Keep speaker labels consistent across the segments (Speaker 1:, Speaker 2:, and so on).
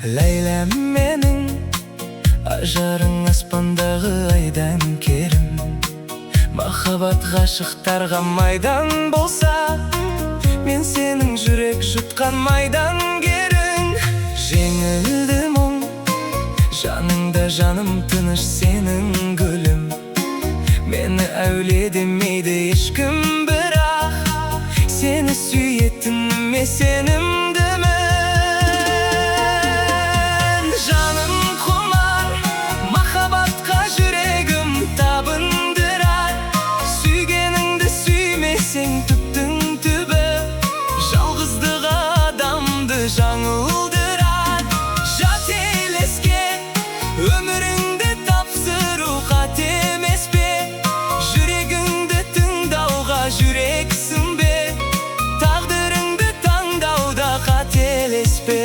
Speaker 1: Ләйләм менің, ажарың аспандағы айдан керім. Махаббат ғашықтарға майдан болса, мен сенің жүрек жұтқан майдангерің. Жеңілді мұң, жаныңда жаным тыныш сенің гүлім. Мені әулие демейді ешкім, бірақ сені сүйетініме сенімдімін. Жаным құмар, махаббатқа жүрегім табындырар. Сүйгеніңді сүймесең, түптің түбі жалғыздық адамды жаңылдырар. Жат елеске өміріңді тапсыру қате емес пе? Жүрегіңді тыңдауға жүрексінбе, тағдырыңды таңдауда қателеспе.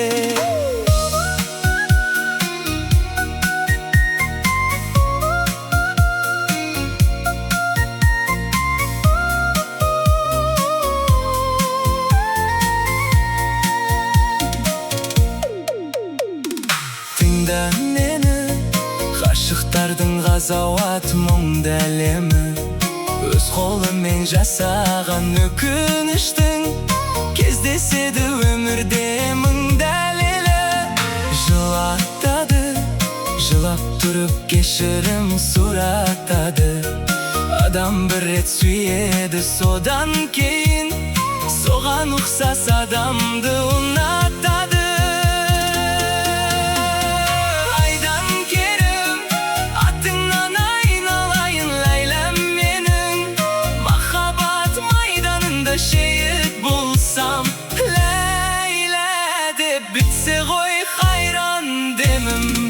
Speaker 1: Тыңда мені, ғашықтардың ғазауат мұңды әлемі. Өз қолымен жасаған өкініштің кездеседі өмірде мың дәлелі. Жылатады, жылап тұрып кешірім сұратады. Адам бір рет сүйеді, содан кейін соған ұқсас адамды ұнатады. Айдан керім, атыңнан айналайын, Ләйләм менің. Махаббат майданында шейіт болсам, Ләйлә деп бітсе ғой қайран демім.